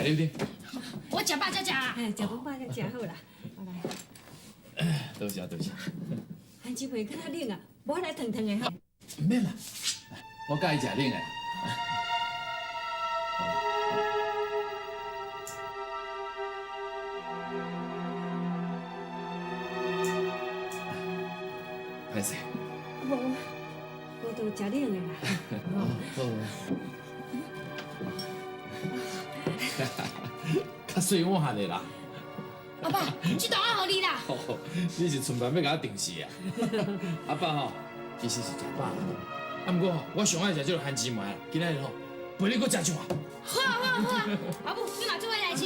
食你点。我食饱才食啦。哎，食饭饱才食好啦。我来。多谢多谢。番薯糜较冷啊，无来烫烫的吼。毋免啦，我佮意食冷的。歹势。无，无就食冷的啦。好。较细碗的啦。阿爸，这顿我予你啦。你是顺便欲共我定死啊？阿爸吼，其实是食饱啊。啊，毋过吼，我上爱食这个番薯糜，今仔日吼，陪你阁食一碗。好啊好啊好啊，阿母，你嘛做伙来食。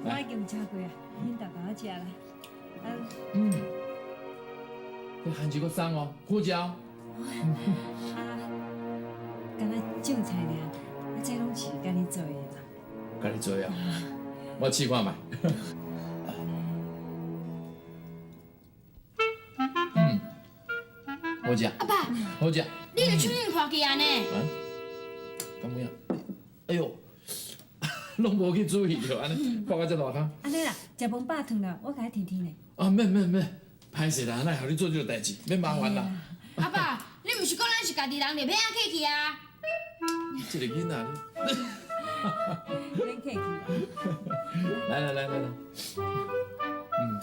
我已经食过啊，恁沓共我食啦。嗯，这番薯阁送哦，好食哦。啊，敢若种菜尔，啊，这拢是家己做的啦。家己做啊？我试看觅。嗯，好食。阿爸，好食。你的手印破去啊呢？啊？敢有影？哎呦，拢无去注意著，按呢破甲遮大空。按呢啦，食饭饱烫啦，我共你添添咧。啊，免免免，歹势啦，哪会予你做这个代志，免麻烦啦。阿爸，你毋是讲咱是家己人，就免遐客气啊？这个囡仔，免客气。来来来来来，嗯。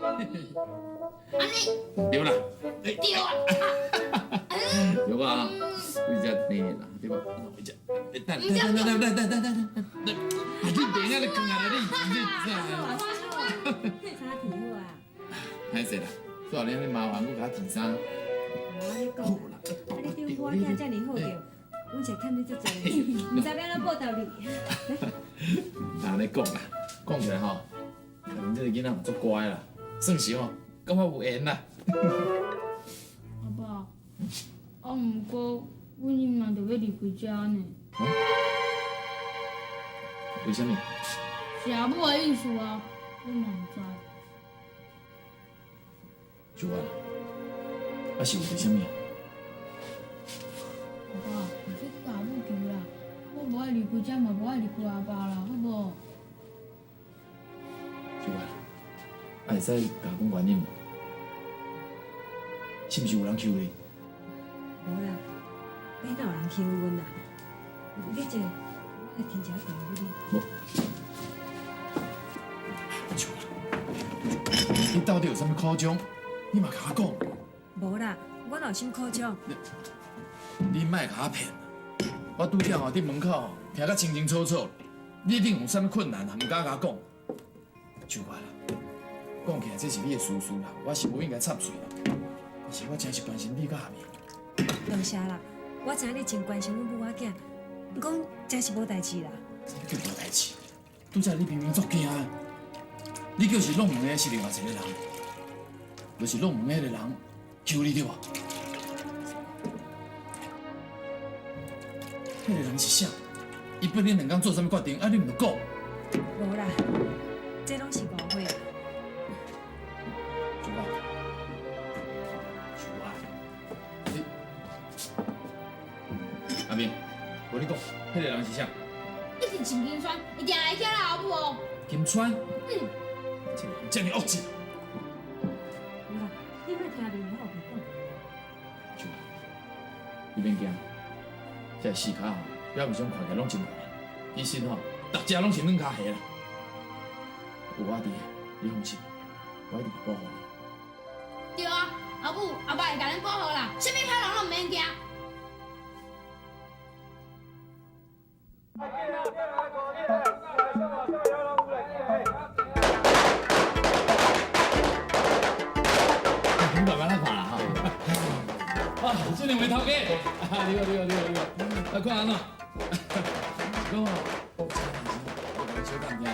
按呢。对啦。对啊。对吧？为这甜啦，对吧？为这，等等等等等等等等等，啊！你等下你囥啊，你你这。衫提好啊。歹势啦，煞予你按呢麻烦，阁共我提衫。无你讲，啊你对我囝遮尔好著，阮是欠你足济，毋知欲按怎报答你。按呢讲啦，讲起来吼，恁这个囡仔嘛足乖啦，算是吼，感觉有缘啦。阿爸，啊毋过，阮这摆著欲离开遮呢。为啥物？是阿母的意思啊，我嘛毋知。秀婉，啊是为啥物？阿爸，你共阿母求啦，我无爱离开遮，嘛无爱离开阿爸啦，好无？秀婉，啊会使共我讲原因无？是毋是有人欺负你？无啦，欲哪有人欺负阮啦？你这，我来添一下茶予你。无。秀婉，你到底有啥物苦衷？你嘛共我讲。无啦，我哪有啥苦衷？你莫共我骗！我拄才吼伫门口听甲清清楚楚，你一定有啥物困难啊，毋敢共我讲。秀婉啦，讲起来这是你的私事啦，我是无应该插喙啦。但是我真是关心你佮阿明。多谢啦，我知影你真关心阮母仔囝，毋过真是无代志啦。啥物叫无代志？拄才你明明足惊的，你叫是弄门的，是另外一个人，就是弄门彼个人欺负你对无？彼个人是啥？伊逼恁两工做啥物决定？啊，你毋著讲。无啦，这拢是误会。秀婉，秀婉，你阿明，无你讲，彼个人是啥？一定是金川，伊定来遐啦，阿母哦。金川？嗯。这个人遮尔恶质。无啦，你莫听明我后讲。秀婉，你免惊，这个四跤吼，表面上看起来拢真烂，其实吼，逐只拢是软跤虾啦。有我伫，你放心，我一定会保护你。对啊，阿母、阿爸会共恁保护啦，啥物歹人拢毋免惊。你慢慢来看啦哈。啊，这两位头家，你好，你好，你好，你好，来看按怎？讲吼，我共你小探听者。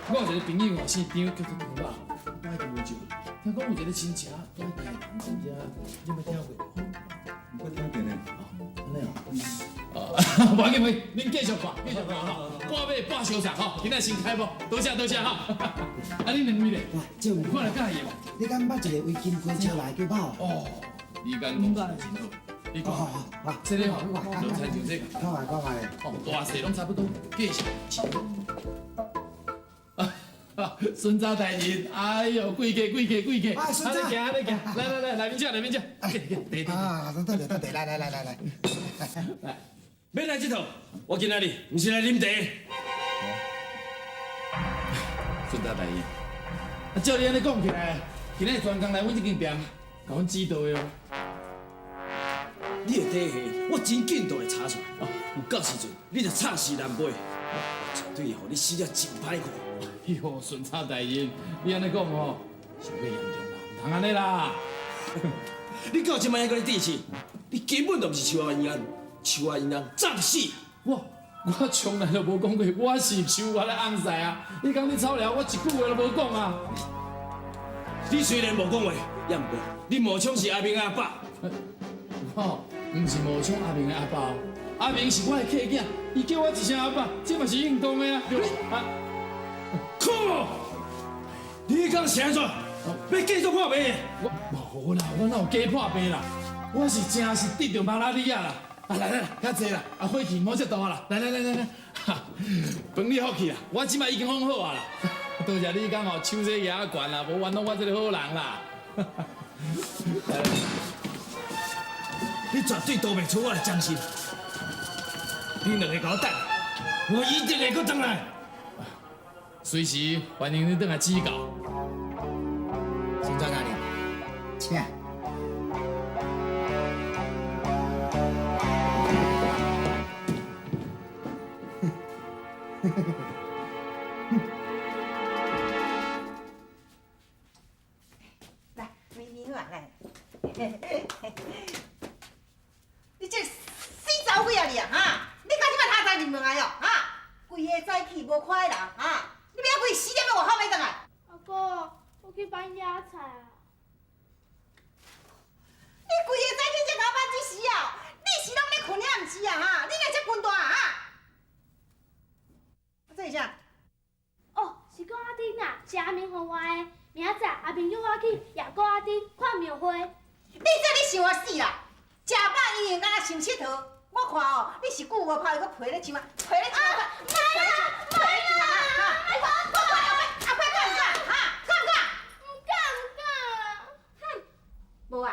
我有一个朋友吼，姓张，叫做张爸，我喺温州。听讲有一个亲戚住伫台南遮，你有捌听过无？无听过呢。哦，按呢哦。啊，无要紧，恁继续看，继续看吼。半买半相送吼，今仔先开幕，多谢多谢哈。啊，恁两位咧？这有看著佮意无？你敢捌一个为金龟招来叫某？哦，你敢讲真好。你看，這个吼，就親像這个，看覓看覓。哦，大細攏差不多，價錢。孫查大人，哎呦，貴客貴客貴客，哎孫查你行你行，來來來，來面食來面食，對對對。啊，等等等等，來來來來來。免來這套，我今仔日毋是來啉茶。孫查大人，啊，照你按呢講起來，今仔日專工來阮這間店，共阮指導的哦。你的底細，我真緊就會查出來。有到時陣，你就插死難飛，我絕對予你死了真歹看。哎呦，順查大人，你按呢講吼，傷過嚴重啦，毋通按呢啦。你到這擺還閣咧置氣，你根本就毋是樹仔因翁，樹仔因翁早就死。我從來都無講過，我是樹仔的翁婿啊！你講你草寮，我一句話都無講啊！你雖然無講話，也毋過你冒充是阿明的阿爸。我毋是冒充阿明的阿爸哦，阿明是我的契囝，伊叫我一聲阿爸，這嘛是應當的啊！啊，靠！你講是按怎？欲繼續破病？我無啦，我哪有假破病啦？我是真是得著馬拉利亞啦！啊，來來來，較濟啦，啊火氣無這大啦，來來來來來，飯你福氣啦，我這擺已經講好啊啦。多謝你講吼，手洗額仔懸啦，無冤枉我這个好人啦。你絕對逃袂出我的掌心。你兩个共我等，我一定會閣轉來。隨時歡迎你轉來指教。孫查大人，請。來，咪咪來來。你這死查某鬼啊你啊哈！你到這擺頭早入門來哦哈？規个早起無看彼人哈？你欲規死點仔外口欲轉來？阿哥，我去搬野菜啊。你規个早起才共我搬這時啊？你是攏咧睏了毋是啊哈？你哪這笨蛋啊？啊，這是啥？哦，是講阿丁啊，是阿明予我的。明仔載阿明約我去夜鼓仔頂看廟會。你這咧想我死啦！食飽已經敢若想𨑨迌，我看哦，你是久無拋伊閣皮咧像啊，皮咧像啊，莫啦，莫啦，哈！我看阿伯敢毋敢？哈？敢毋敢？毋敢毋敢啦！哼，無啊！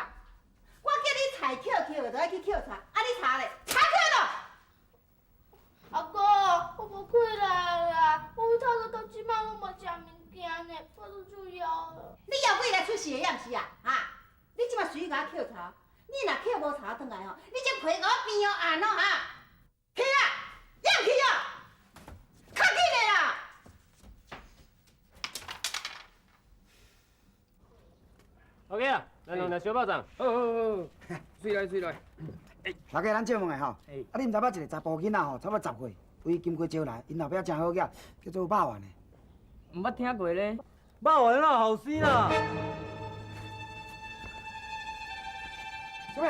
我叫你菜抾抾，就愛去抾菜，啊你柴咧，柴抾倒。阿哥，我無氣力啦，我透早到這擺攏無食物件呢，腹肚就枵了。你枵鬼來出世的也毋是啊？哈！你這擺隨意共我抾柴，你若抾無柴轉來吼，你這皮共我變哦按哦哈！去啊，也毋去啊，較緊的啦！老家啊，來兩條小肉粽。好好好，水來水來。老家，咱借問下吼，啊，你毋知影一個查埔囡仔吼，差不多十歲，為金瓜招來，𪜶老爸誠好額，叫做肉丸的。毋捌聽過咧。肉丸哪有後生啦？啥物？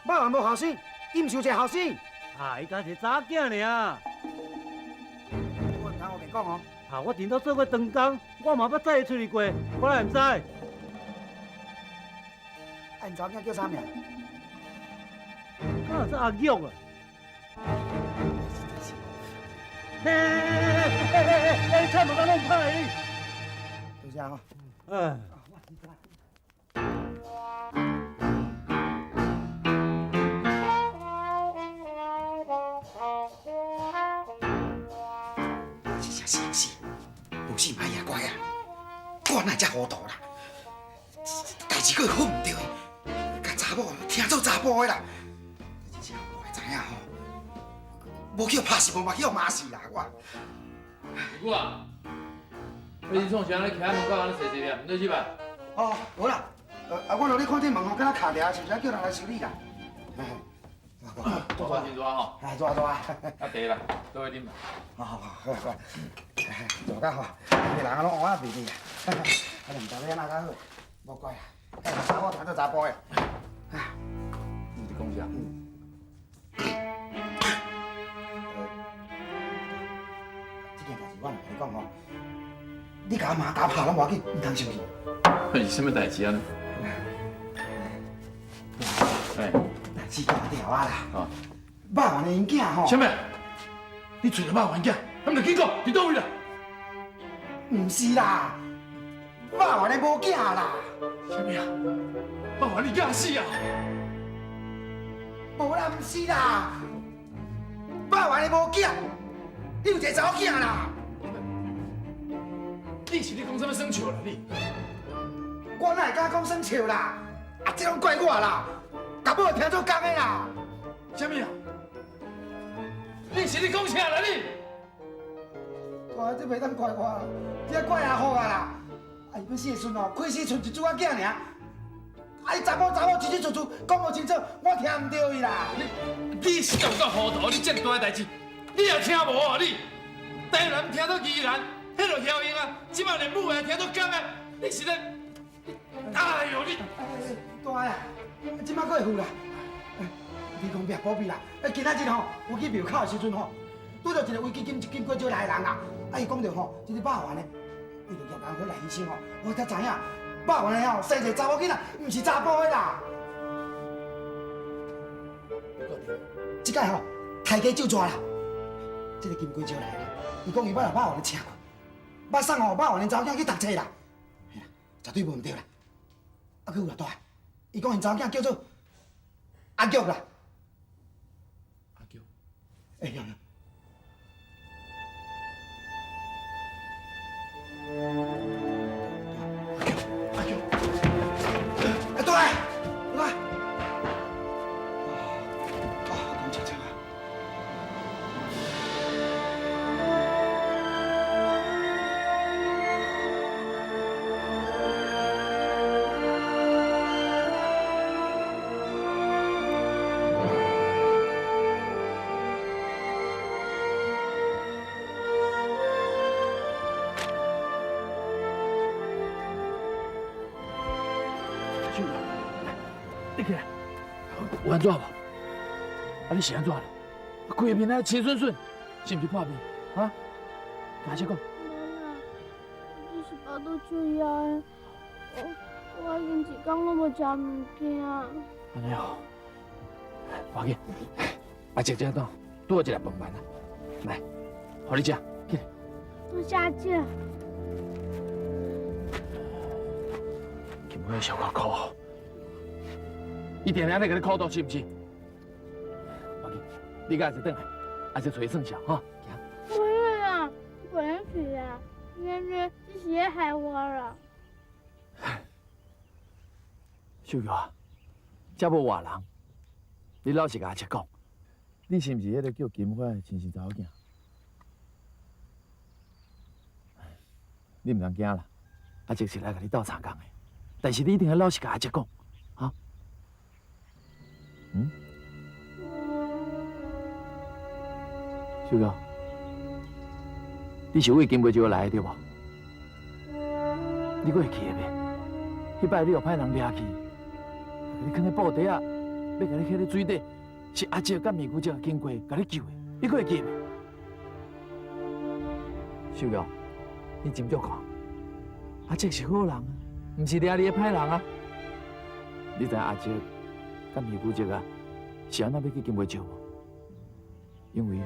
肉丸無後生，伊毋是有一个後生。啊，伊敢是查某囝爾。我毋通胡亂講哦。啊，我佇倒做過長工，我嘛捌載伊出去過，我哪會毋知？啊，𪜶查某囝叫啥名？敢若做阿玉啊？嘿嘿嘿嘿嘿！菜无敢弄歹你。多謝吼。哎。是是是，無死歹啊，乖啊，我哪會遮糊塗啦？代誌閣會好毋對，共查某聽做查埔的啦。真正我會知影吼，無去予拍死，無嘛去予罵死啦！我。姑啊，你是創啥咧？徛喺門口按呢細細念，毋對是吧？哦，無啦，啊，我落咧看這門吼，敢若卡著，是毋是叫人來修理啦？我真熱吼。哎，熱熱。啊，茶啦，倒去啉啦。好好好，好，熱到吼，個人攏烏仔袂去啊！啊，毋知欲按怎較好，無怪啦，查某聽做查埔的。你佇講啥？這件代誌我若共你講吼，你共我媽共我拍攏無要緊，毋通生氣。是啥物代誌啊？哎，代誌。条仔啦。肉丸的𪜶囝吼。啥物？你揣著肉丸囝？啊，毋著紧讲，伫佗位啦？毋是啦，肉丸的无囝啦。啥物啊？肉丸你囝死啊？无啦，毋是啦，肉丸的无囝，你有一个查某囝啦。你是咧讲啥物耍笑啦你？我哪会敢讲耍笑啦？啊，这拢怪我啦，共某听做工的啦。啥物啊？你是咧讲啥啦你？大，这袂当怪我啦，这怪阿福啊啦。啊，伊欲死的时阵哦，开始賰一注仔囝尔。啊，伊查某查某清清楚楚讲无清楚，我听毋著伊啦。你是有够糊涂，你这么大的代志，你也听无啊你？台南听做宜兰，彼就晓应啊，这马连母的听做工的，你是咧？哎呦你！大啊，这马阁会赴啦。你讲别保庇啦，今仔日吼，我去庙口的时阵吼，拄著一个违基金金过招来的人啦。啊，伊讲著吼，这个肉丸的，为著叶人好来牺牲吼，我才知影，肉丸的吼生一个查某囡仔，毋是查埔的啦。这摆吼，刣鸡就抓啦，这个金龟招来的，伊讲伊捌来肉丸的请过，捌送吼肉丸的查某囝去读册啦，嘿啦，绝对无毋对啦。啊，阁有啦大，伊讲𪜶查某囝叫做阿玉啦。阿玉，哎呀！阿玉，阿对，来，啊，讲清楚啊！你起来，有按怎无？啊，你是按怎啦？规个面啊青顺顺，是毋是破病？啊？共阿姐讲。无啦，只是腹肚受枵的，我已经一工拢无食物件。按呢哦，无要紧，阿姐这倒拄好一粒饭丸啊，来，予你食，起来。多谢阿姐。金花小可苦。伊定定咧共你苦斗，是毋是？无要紧，你佮阿姐转来，阿姐揣伊算数吼。袂啦，袂用去啦，囡囡你是咧害我啦。秀玉啊，遮无外人，你老实共阿姐讲，你是毋是彼个叫金花的亲生查某囝？你毋通惊啦，阿姐是来共你斗相共的，但是你一定要老实共阿姐讲。嗯，秀玉，你是为金杯酒来的对无？你阁会记得袂？彼摆你予歹人掠去，你囥咧布袋仔，欲共你放咧水底，是阿叔佮咪姑叔经过，共你救的，你阁会记得袂？秀玉，你斟酌看，阿叔是好人啊，毋是掠你的歹人啊。你知阿叔佮咪姑叔啊，是按怎欲去金杯石无？因为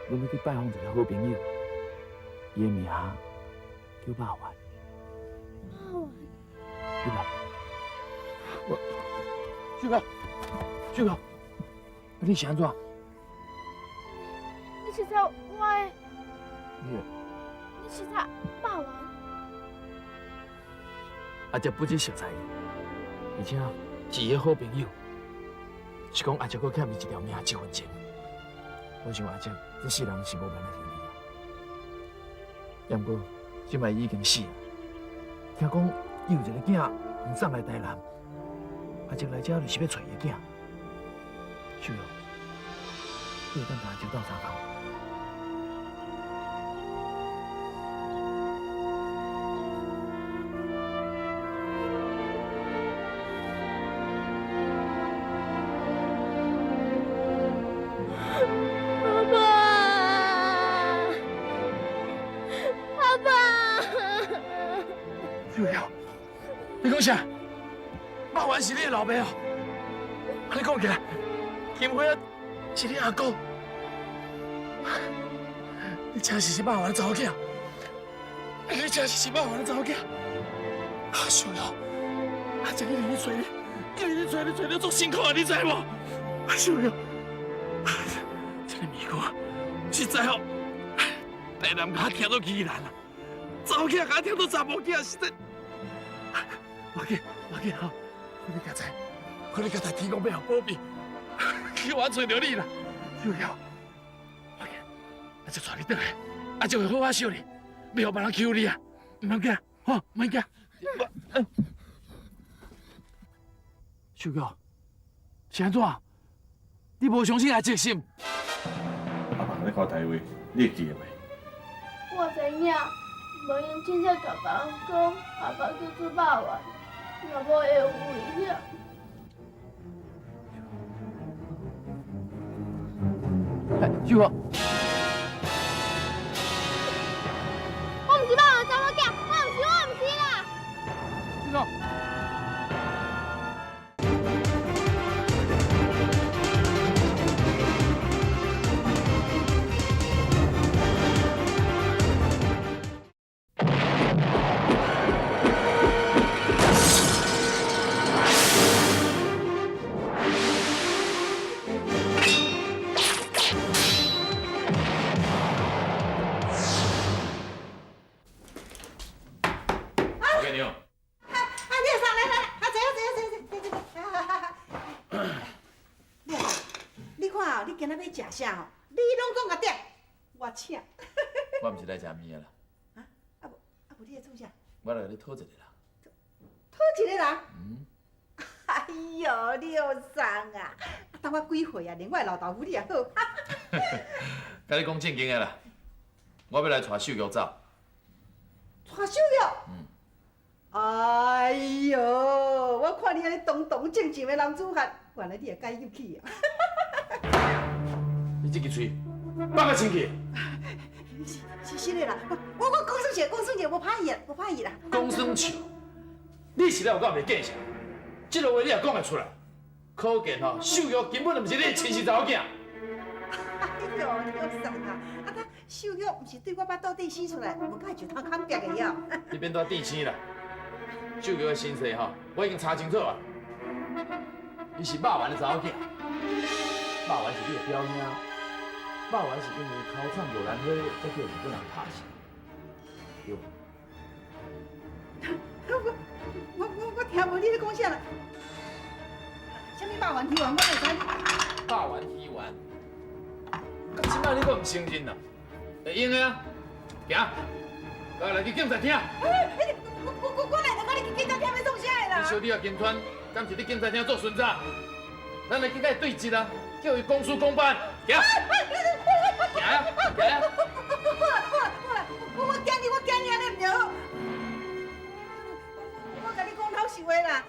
阮欲去拜访一个好朋友，伊的名叫肉丸。肉丸。你来，我，秀玉，秀玉，你是按怎？你是在我的？你。你是在肉丸？阿叔不止熟似伊，而且是伊的好朋友。是讲阿叔阁欠伊一条命，一分钱。我想阿叔这世人是无办法还伊啊。不过这摆伊已经死了，听讲伊有一个囝毋送来台南，阿叔来遮就是欲揣伊的囝。秀玉，你会当共阿叔斗相共？你讲啥？肉丸是你的老爸哦？你讲起来，金花仔是你阿哥，你真是是肉丸的查某囝，你真是是肉丸的查某囝。啊，秀玉，阿姐一直咧揣你，一直咧揣你，揣你足辛苦啊，你知无？啊，秀玉，这个物件实在哦，台南共我听做宜兰啊，查某囝共我听做查某囝，实在。无紧，无紧吼，我你刚才，我你刚才天公欲予保庇，叫我揣著你啦，秀玉，无紧，阿姐带你转来，阿姐会好好惜你，袂予别人欺负你啊，毋免惊，吼，毋免惊。秀玉，是按怎？你无相信阿姐心？阿爸，你看台话，你会记得袂？我知影，无用凊彩共别人讲，阿爸叫做肉丸，若无会有危险。秀玉，我毋是肉丸查某囝，我毋是，我毋是啦。秀玉。食啥吼？你拢讲个对，我请。我毋是来食面的啦。啊？啊无啊无，你来创啥？我来共你讨一个人。讨一个人？嗯。哎哟，廖桑啊，啊，当我几岁啊？连我的老豆腐你也好。共你讲正经的啦，我欲来带秀玉走。带秀玉？嗯。哎哟，我看你按呢堂堂正正的男子汉，原来你会改入去啊！你这支喙，放较清气。是是的啦，我讲耍笑，讲耍笑，无歹意啊，无歹意啦。讲耍笑，你实在有够袂见识，这个话你也讲会出来，可见吼，秀玉根本就毋是你的亲生查某囝。哎呦，廖桑啊，啊他秀玉毋是对我腹肚底生出来，无敢会石头坎壁的哟。你免带甜生啦，秀玉的身世吼，我已经查清楚啊，伊是肉丸的查某囝，肉丸是你的表兄。肉丸是因为偷藏玉兰花，才叫日本人拍死。对。我听无你咧讲啥啦？啥物肉丸鱼丸，我会知。肉丸鱼丸，到这摆你阁毋承认啦？会用的啊，行，共我来去警察厅。我来就共你去警察厅欲创啥的啦？你小弟啊，金川，敢是伫警察厅做巡查？咱来去共伊对质啊，叫伊公事公办。行。行啊，行啊！好啦好啦好啦，我惊你，我惊你按呢毋著好。我共你讲老实话啦，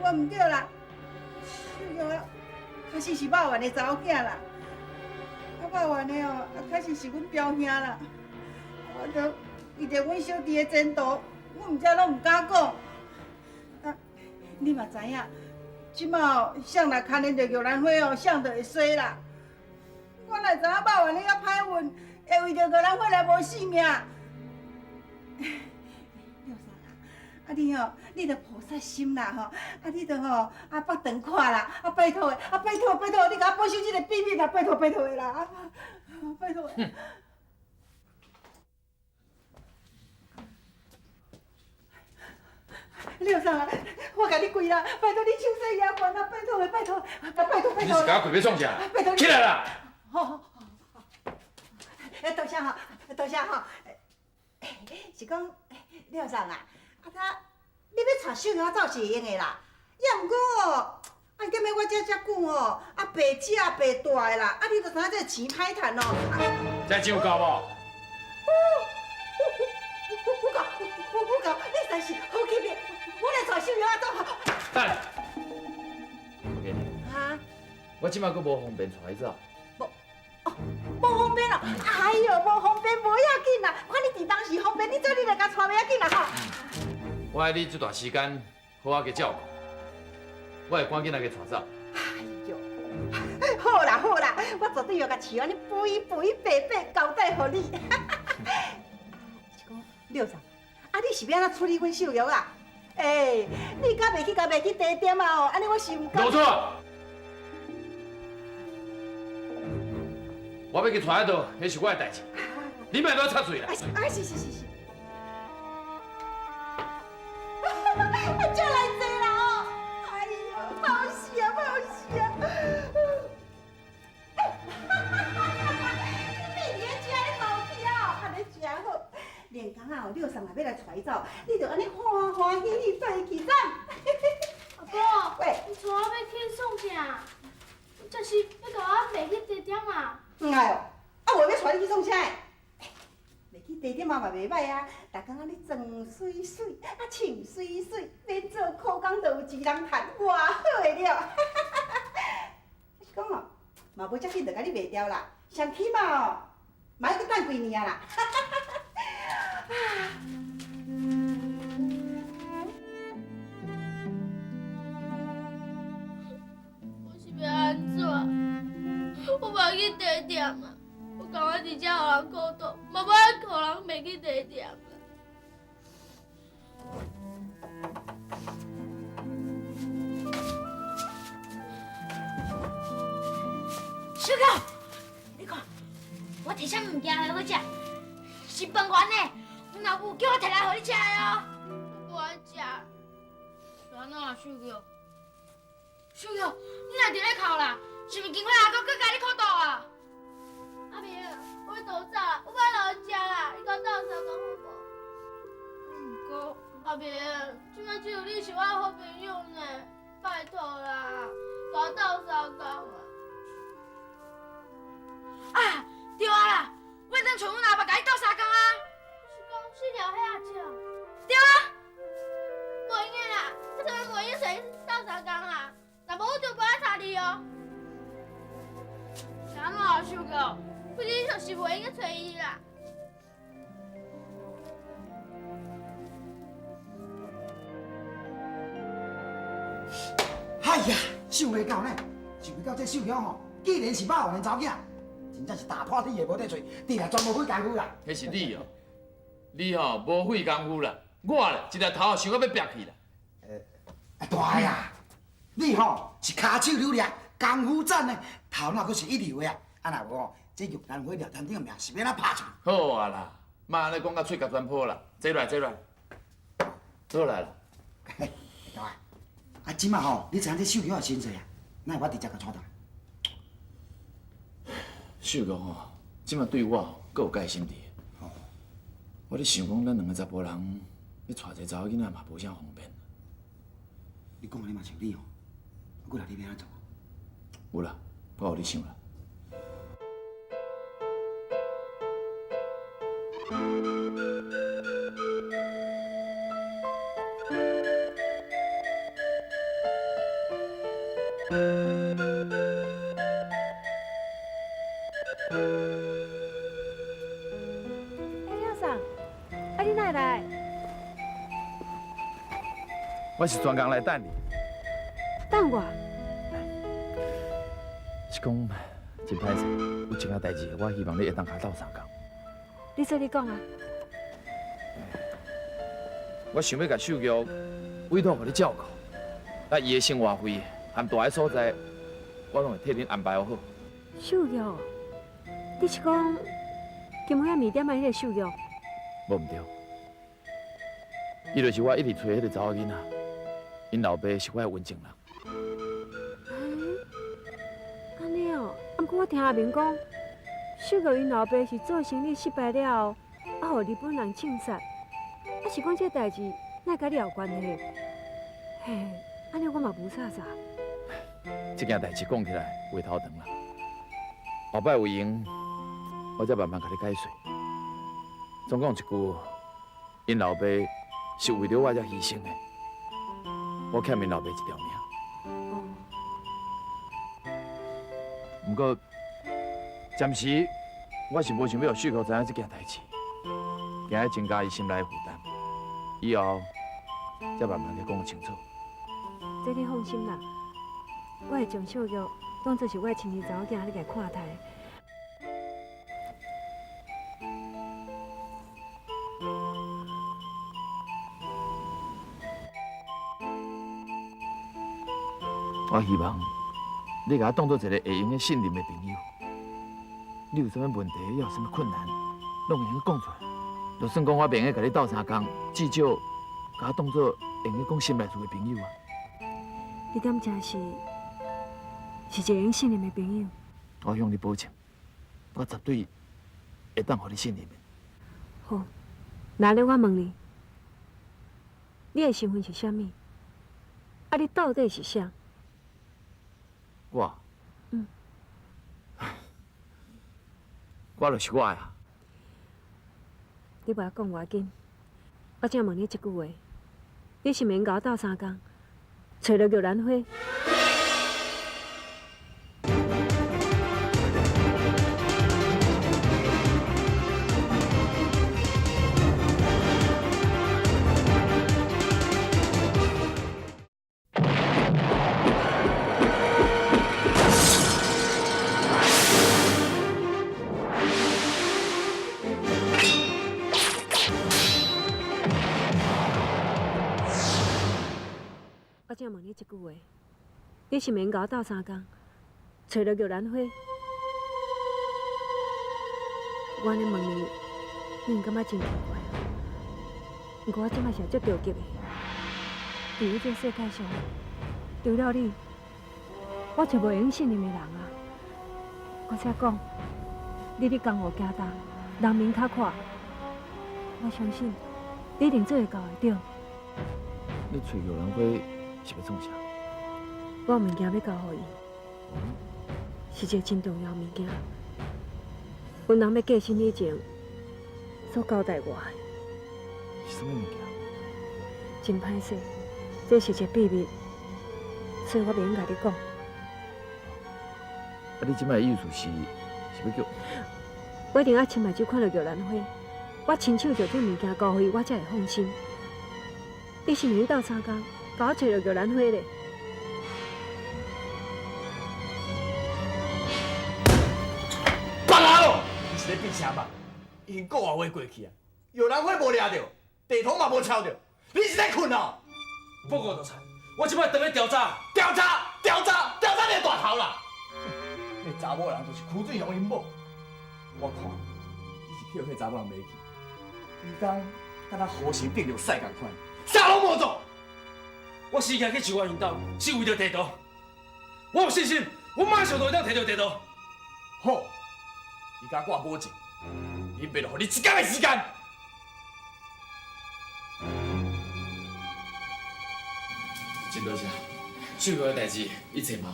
我毋对啦，秀玉啊，确实是肉丸的查某囝啦。啊，肉丸的哦，啊，确实是阮表兄啦。我著为著阮小弟的前途，我毋才拢毋敢讲。啊，你嘛知影，这摆哦，谁若牵连著玉兰花哦，谁就会衰啦。我哪知影肉丸的遐歹运，会为著玉兰花来无性命？廖桑啊，啊你吼，你著菩萨心啦吼，啊你著吼，啊腹长看啦，啊拜托的，啊拜托拜托，你共我保守这个秘密啦，拜托拜托的啦，啊拜托的。廖桑啊，我共你跪啦，拜托你手势也悬啊，拜托的，拜托，拜托拜托。你是共我跪欲创啥？拜托。起来啦！好好好，哎，多谢哈，多谢哈。是讲廖桑啊，啊他，你欲带秀玉走是会用的啦，也毋过哦，啊踮咧我遮遮久哦，啊白食白大的啦，啊你就知影这钱歹趁哦。这钱有够无？有够，有够，你实在是好气面，我来带秀玉走。等，我给你。哈？我这摆阁无方便带伊走。无方便咯，哎哟，无方便无要紧啦，看你伫当时方便，你做你来共带袂要紧啦吼。我爱你这段时间好好给照顾，我会赶紧来给带走。哎哟，我絕對欲共飼安呢肥肥白白交代予你。是講廖總，啊你是欲按怎處理阮秀玉啊？欸，你敢袂去共賣去茶店啊？哦，按呢我是毋敢。無錯，我欲去娶彼度，彼是我的代誌，你莫閣插喙啦。啊是是是是。這來濟啦哦！哎喲，歹勢啊，歹勢啊！你伫咧遮咧冒跳，按呢真好。連工啊，廖桑若欲來帶伊走，你就按呢歡歡喜喜帶伊去走。阿婆，喂，你帶我欲去創啥？這是欲共我賣去茶店啊？毋愛哦，啊，無欲帶你去創啥？賣去茶店嘛嘛袂䆀啊，逐工按呢妝媠媠，啊穿媠媠，免做苦工就有錢人趁，偌好的了。是講哦，嘛無遮緊就共你賣掉啦，上起碼哦，嘛愛閣等幾年啊啦。我是欲按怎？我無愛去茶店啊！我甘願佇遮予人苦鬥，嘛無愛予人賣去茶店啦。秀玉，你看，我提啥物件予你食？是饭丸呢，阮老母叫我提來予你食的哦。我無愛食。是按怎啊，秀玉？秀玉，你哪佇咧哭啦？是毋是金花阿哥閣共你苦鬥啊？阿明，我欲逃走啦，我無愛留佇遮啦，你共我鬥相共好無？毋過，阿明，這擺只有你是我的好朋友呢，拜託啦，共我鬥相共啦。啊，對啊啦，我會當揣阮阿爸共你鬥相共啊。是講四條彼阿叔？對啊。袂用的啦，這擺袂用揣伊鬥相共啦，若無我就無愛睬你哦。是按怎啊，秀玉？不是你就是袂用閣揣伊啦。哎呀，想袂到呢，想袂到這秀玉吼，既然是肉丸的查某囝，真正是打破鐵鞋無底揣，佇來全無費工夫啦。彼是你哦，你吼無費工夫啦，我咧一日頭想到欲煏去啦。大的啊，你吼是跤手流掠，功夫讚的，頭腦閣是一流的啊！啊若無吼，這玉蘭花廖探長的命是欲按怎拍出去？好啊啦，莫按呢講甲喙共全破啦，坐落來，坐落來，坐來啦。嘿，大的，啊，這馬吼，你知影這秀玉的身世啊？哪會我直接共娶轉來？秀玉吼，這馬對我吼，閣有戒心佇。我咧想講，咱兩个查埔人欲娶一个查某囡仔嘛，無啥方便。你講按呢嘛像你吼，啊，過來你欲按怎做？有啦，我有咧想啦。欸，廖桑，啊你哪會來？我是專工來等你。等我？是講真歹勢，有一件代誌，我希望你會當共我鬥相共。你說你講啊。我想欲共秀玉委託予你照顧，啊，伊的生活費和蹛的所在，我攏會替恁安排好。秀玉，你是講金花麵店的彼个秀玉？無毋對，伊就是我一直揣彼个查某囡仔，𪜶老爸是我的溫情人。欸，按呢哦，啊，毋過我聽阿明講，秀玉𪜶老爸是做生意失敗了後，啊，予日本人槍殺，啊是講這代誌哪會佮你有關係？嘿，按呢我嘛無啥啥。這件代誌講起來話頭長啦，後擺有閒，我才慢慢共你解釋。總講一句，𪜶老爸是為著我才犧牲的，我欠𪜶老爸一條命。哦。毋過，暫時我是無想欲予秀玉知影這件代誌，驚欲增加伊心內的負擔。以後才慢慢去講清楚。這你放心啦，我會將秀玉當做是我的親生查某囝，你共看待。我希望你共我當做一个會用得信任的朋友。你有啥物問題，抑有啥物困難，攏會用講出來。就算講我袂用得共你鬥相共，至少共我當做會用得講心內事的朋友啊。你敢真是是一个會用信任的朋友？我向你保證，我絕對會當予你信任的。好，那咧我問你，你的身份是啥物？啊，你到底是啥？我，嗯，我就是我啊。你無愛講無要緊，我只問你一句話：你是毋會共我鬥相共，揣著玉蘭花？我只問你一句話：你是毋會共我鬥相共，揣著玉蘭花？我按呢問你，你會感覺真奇怪啊？毋過我這擺是足著急的，佇咧這個世界上，除了你，我就無會用信任的人啊。閣再講，你佇江湖行動，人面較闊，我相信你一定做會到的，對。你揣玉蘭花是欲創啥？我有物件欲交予伊，是一个真重要的物件。阮翁欲過身以前所交代我的。是啥物物件？真歹勢，這是一个秘密，所以我袂用共你講。啊，你這擺的意思是欲叫？我一定愛親目睭看著玉蘭花，我親手將這物件交予伊，我才會放心。你是毋是鬥相共，共我揣著玉蘭花咧？放啊咯！你是咧變啥嘛？已經個外月過去啊，玉蘭花無掠著，地圖嘛無抄著，你是咧睏哦？報告督察，我這擺轉去調查，調查，調查，調查你的大頭啦！彼查某人就是柯水雄𪜶某，我看你是去予彼查某人迷去，伊講敢若和神頂著屎仝款，啥攏無做。我死行去樹仔𪜶兜，是為著地圖。我有信心，我馬上就會當提著地圖。好，伊敢我保證，恁爸就予你一工的時間。真多謝，秀哥的代誌一切麻煩。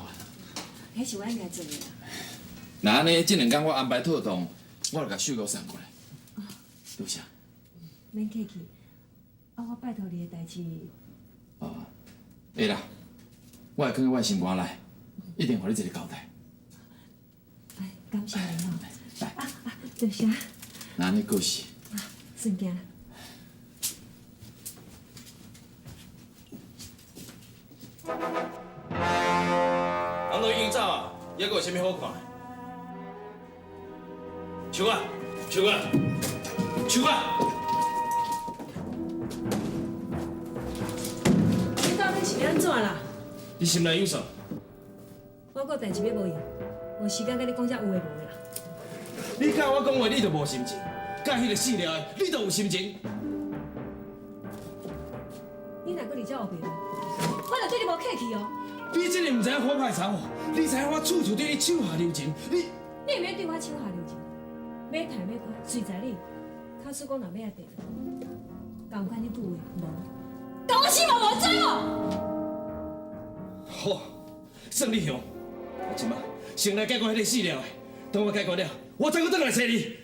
彼是我應該做的啦。若按呢，這兩工我安排妥當，我就共秀哥送過來。多謝。免客氣，啊，我拜託你的代誌。哦，會啦，我會囥佇我的心肝內，一定予你一个交代。哎，感謝你哦。來。啊啊，多謝。若按呢過時。啊，順行。人都已經走啊，猶閣有啥物好看的？樹仔，樹仔，樹仔！你到底是欲按怎啦？你心內有數。我閣有代誌欲無閒，無時間佮你講遮有的無的啦。你佮我講話，你就無心情；佮彼个死了的，你就有心情。你若閣佇遮烏白亂，我就對你無客氣哦。你這个毋知影好歹查某，你知影我處處對你手下留情，你你毋免對我手下留情，欲刣欲關，隨在你。假使講若欲愛地，仝款彼句話無，共我死嘛無，知無？好，算你雄。我這擺先來解決彼个死了的，等我解決了，我再閣轉來揣你。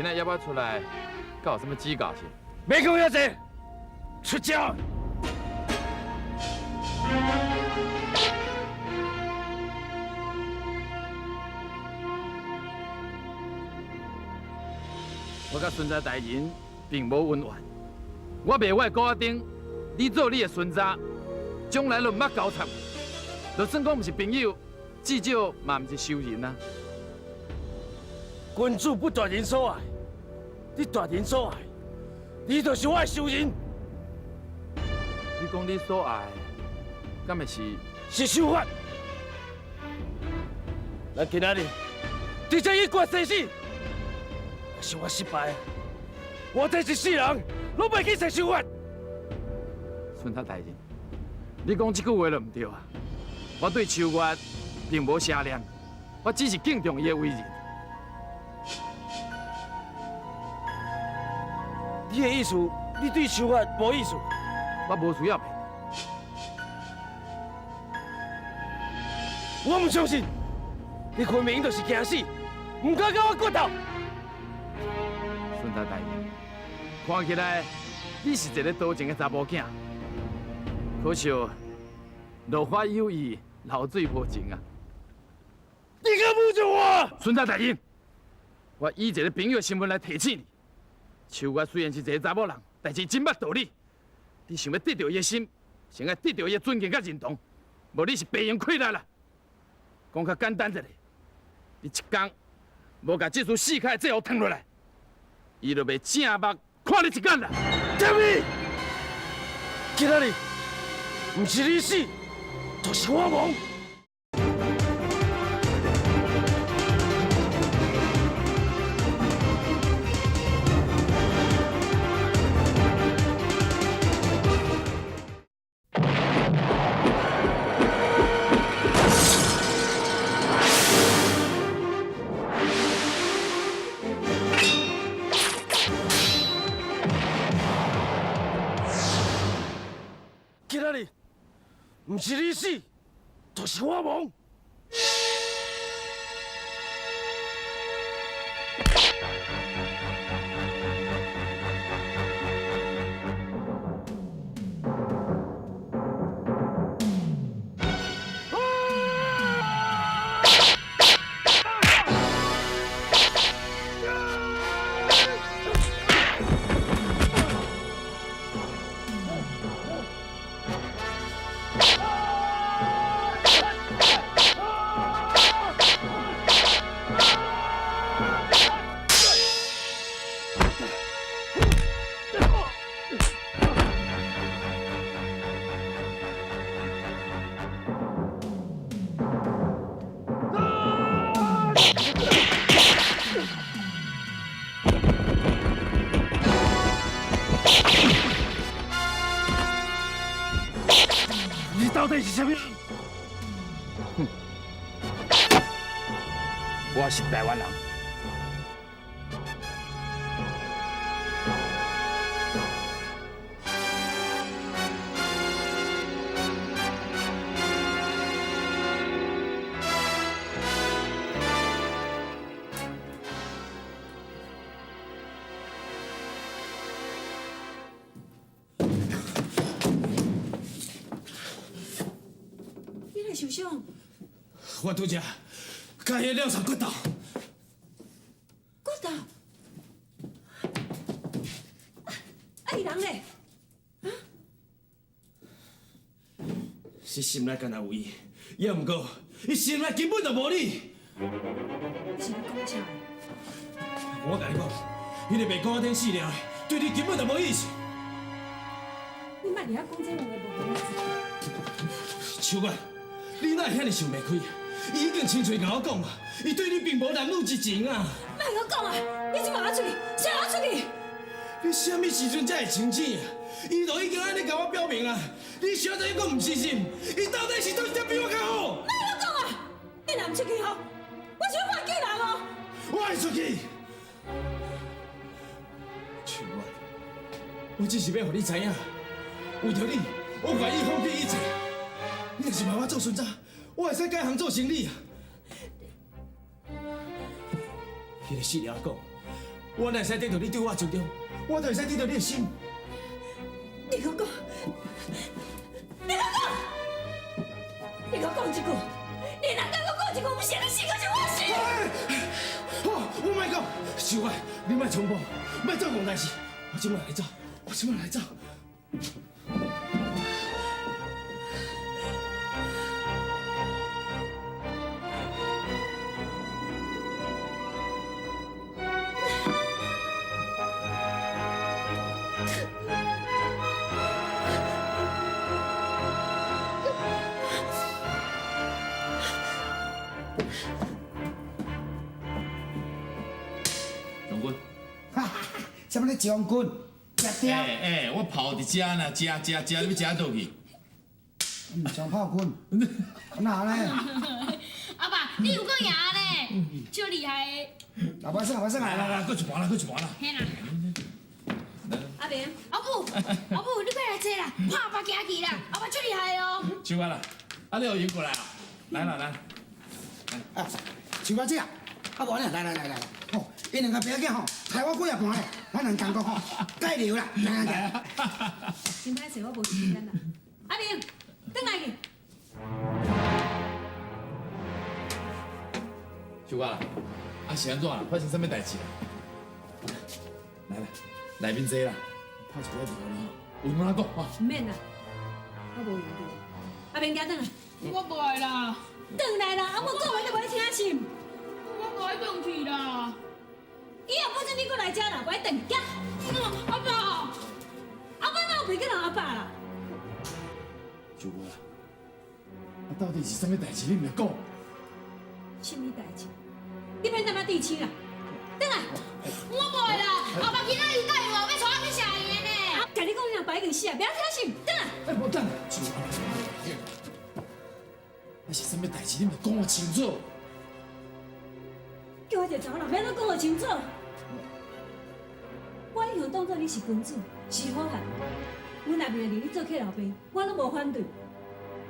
今仔约我出来，敢有啥物指教是？免讲遐济，出招！我佮孙查大人并无恩怨，我卖我的鼓仔顶，你做你的孙查，将来都毋捌交叉，就算讲毋是朋友，至少嘛毋是仇人啊。君子不夺人所爱，你夺人所爱，你就是我的仇人。你讲你所爱，敢会是？是秋月。咱今仔日直接去决生死。若是我失败，我这一世人拢袂去找秋月。孙太大人，你讲这句话就毋对啊！我对秋月并无邪念，我只是敬重伊的为人。你的意思，你对秋月无意思？我无需要骗你。我毋相信，你分明就是惊死，毋敢佮我决斗。孙太大人，看起来你是一个多情的查某囝，可惜落花有意，流水无情啊！你敢侮辱我？孙太大人，我以一个朋友的身份来提醒你。秋月虽然是一个查某人，但是真捌道理。你想欲得著伊的心，先爱得著伊的尊敬佮认同，无你是白用气力啦。讲较简单一下，你一工无共这束四脚的制服褪落来，伊就袂正目看你一眼啦。踮你，今仔日毋是你死，就是我亡。今仔日毋是你死，就是我亡。你到底是啥物人？哼，我是台湾人。你来受伤？我拄才佮彼个廖长决斗。决斗？啊，伊人咧？啊？是心内敢若有伊，也毋过伊心内根本就无你。你是咧讲啥？我共你讲，彼个卖鼓仔顶死了的，对你根本就无意思。你莫伫遐讲这有的无的。秋月，你哪会遐尔想袂开？伊已经亲嘴共我讲啊，伊对你并无男女之情啊。莫阁讲啊！你这马上出去，先我出去。你啥物时阵才会清醒啊？伊都已经按呢共我表明啊，你小子阁毋相信？伊到底是佗一点比我较好？莫阁讲啊！你若毋出去吼，我就要报警人哦。我会出去。秋月，我只是欲予你知影，为著你，我愿意放弃一切。你若是骂我做孙仔，我会使改行做生理啊。彼个死了讲，我哪會使得著你對我的尊重？我就會使得著你的心。你閣講，你閣講，你閣講一句，你若敢閣講一句，毋是你死，就是我死。好，我莫講，秀愛，你莫衝動，莫做戇代誌，我這擺來走，我這擺來走。將軍，啥物咧將軍？食掉？欸欸，我炮佇遮呢，食食食，你欲食佗去？上炮軍，哪呢？阿爸，你有夠贏呢，足厲害的。啊，袂耍，袂耍，來來來，閣一盤啦，閣一盤啦。嘿啦。阿明，阿母，阿母，你快來坐啦，看阿爸行去啦，阿爸足厲害哦。秋花啦，啊，你又贏過來啊？來啦來。啊，秋花姐啊，啊無呢，來來來來，吼，𪜶兩個爸仔吼，刣我幾仔盤咧，咱兩同國吼，解流啦，來來來。真歹勢，我無時間啦。阿明，轉來去。秋花啦，啊是按怎啦？發生啥物代誌啦？來啦，內面坐啦，泡一杯茶予你吼，有哪講吼？毋免啦，我無閒佇。阿明，行轉來。我無愛啦。轉來啦！啊，我講話你無愛聽是毋？我無愛轉去啦。以後不准你閣來遮啦，無愛轉，行。阿爸，阿爸哪有袂記人阿爸啦？秋花啦，啊到底是啥物代誌？你毋會講？啥物代誌？你免踮遐對槍啦，轉來。我無愛啦，阿爸今仔日答應我，欲帶我去食伊的呢。共你講，你阿爸已經死啊，袂曉聽是毋？轉來。哎，無等，秋花，啊是啥物代誌？你毋會講我清楚？叫我一個查某人，欲按怎講予清楚？我一向當作你是君子，是好漢。阮阿明認你做契老爸，我攏無反對。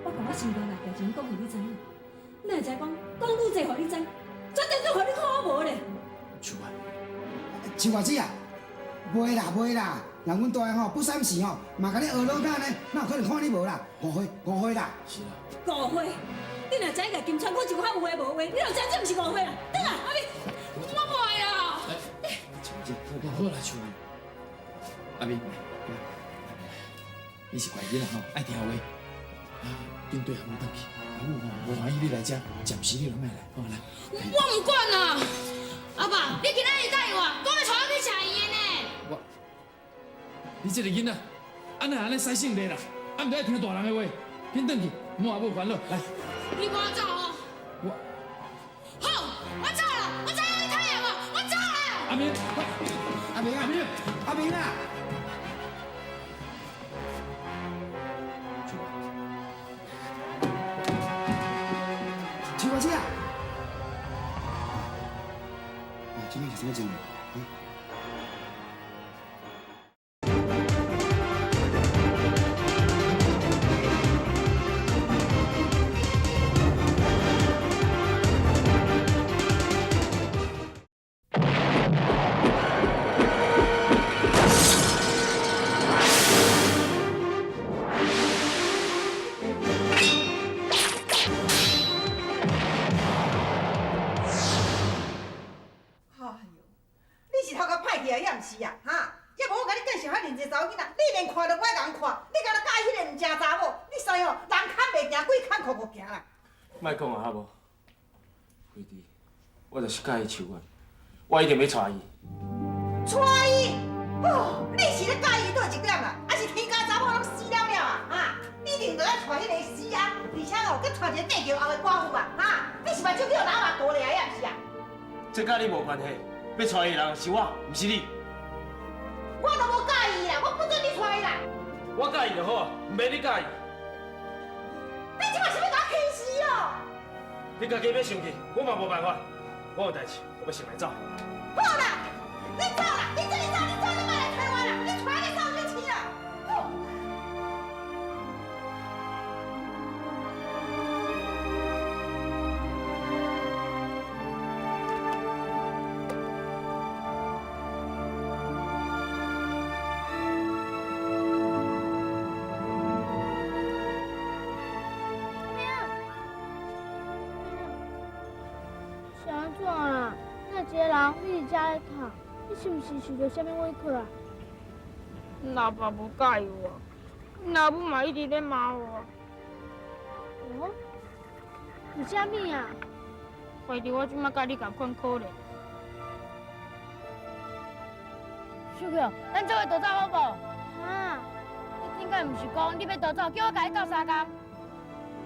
我共我心肝內代誌攏講予你知影，哪會知講講愈濟予你知，絕對閣予你看我無咧。秋花，秋花姊啊，袂啦袂啦，人阮大个吼不三時吼，嘛共你學老囝呢，哪有可能看你無啦？誤會誤會啦。是啦。誤會，你若知影共金川講一句較有話無話，你就知這毋是誤會啦。轉來，阿明，我無愛啦。秋花姐，好啦，秋花，阿明，你是乖囡仔吼，愛聽話。啊，緊綴阿母轉去，阿母吼無歡喜你來遮，暫時你攏莫來，好來。我毋管啦，阿爸，你今仔日答應我，講欲帶我去食伊的呢。我，你這個囡仔，按怎按呢使性地啦？啊，毋著愛聽大人的話，緊轉去，莫阿母煩惱，來。你無愛走哦？我。好，我走啦，我知影你討厭我，我走啦。阿明，阿明啊，阿明，阿明啊！秋花姐啊！啊，這擺是啥物情形？莫讲啊，哈无？惠弟，我就是佮意秋月，我一定欲娶伊。娶伊？哦，你是咧佮意佗一点啦？还是天家查某攏死了了啊？哈！你一定著愛娶彼个死啊，而且哦，閣娶一个地球后的寡妇啊！哈！你是目睭去予老阿糊了，抑毋是啊？这佮你无关系，欲娶伊的人是我，毋是你。我都無佮意啦，我不准你娶伊啦。我佮意就好，毋免你佮意。你這擺是欲共我起死哦？你家己欲生氣，我嘛無辦法。我有代誌，我欲先來走。好啦，你走啦，你這裡走，你走，你莫來揣我啦，你揣你走去飼啦。好。工你伫遮咧哭，你是毋是受著啥物委屈啊？老爸无佮意我，老母嘛一直咧骂我。哦？为啥物啊？怀着我这马佮你仝款可怜。秀巧，咱做伙逃走好无？哈？你顶摆毋是讲你欲逃走，叫我共你斗相共？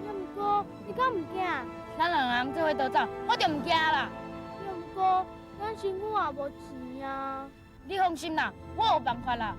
也毋过，你敢毋惊？咱两个人做伙逃走，我就毋惊啦。也毋过，咱身躯也无钱啊。你放心啦，我有办法啦。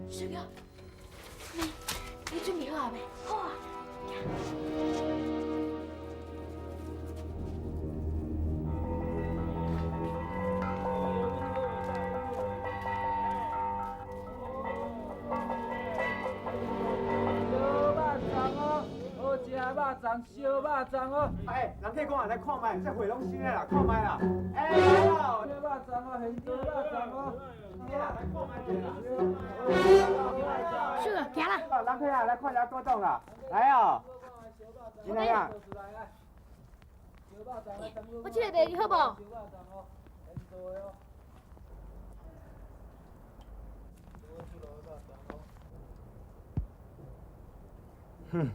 小娇，你准备好啊未？好啊。烧肉粽哦，好食的肉粽，烧肉粽哦。哎，人客讲啊，来看觅，这货拢新的啦，看觅啦。哎，来咯，烧肉粽哦，现做肉粽哦。秀巧，行啦。人客啊，来看一下古董啦，来哦。真的啊。我这个卖你好无？哼，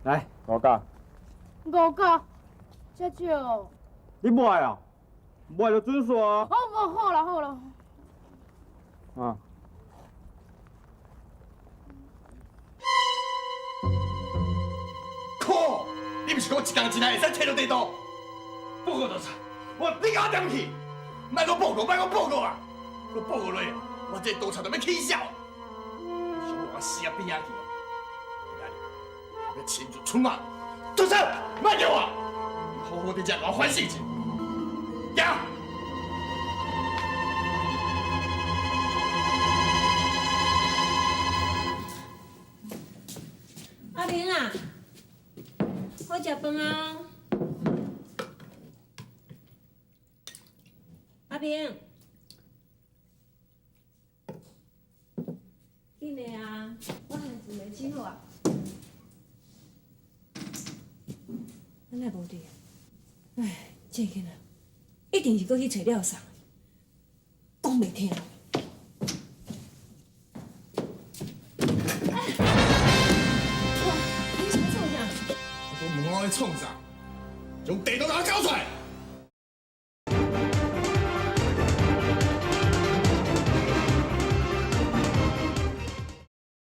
来五角。五角，遮少。你无爱哦？无爱就准数哦。好，无好啦，好啦。啊。靠！你毋是讲一工之内会使揣著地图？报告多少？我你共我点去？莫阁报告，莫阁报告啊！阁报告落，我这盗贼就欲起痟。想欲我死啊边仔去哦！今仔日，欲亲自出马，住手！莫叫我！你好好伫遮共我反省一下。行。阿明啊，好食饭啊！阿明，紧的啊，我番薯袂煮好啊。咱哪无伫啊？唉，这囡仔一定是阁去揣了送，讲袂听。你问我咧创啥？将地图共我交出来！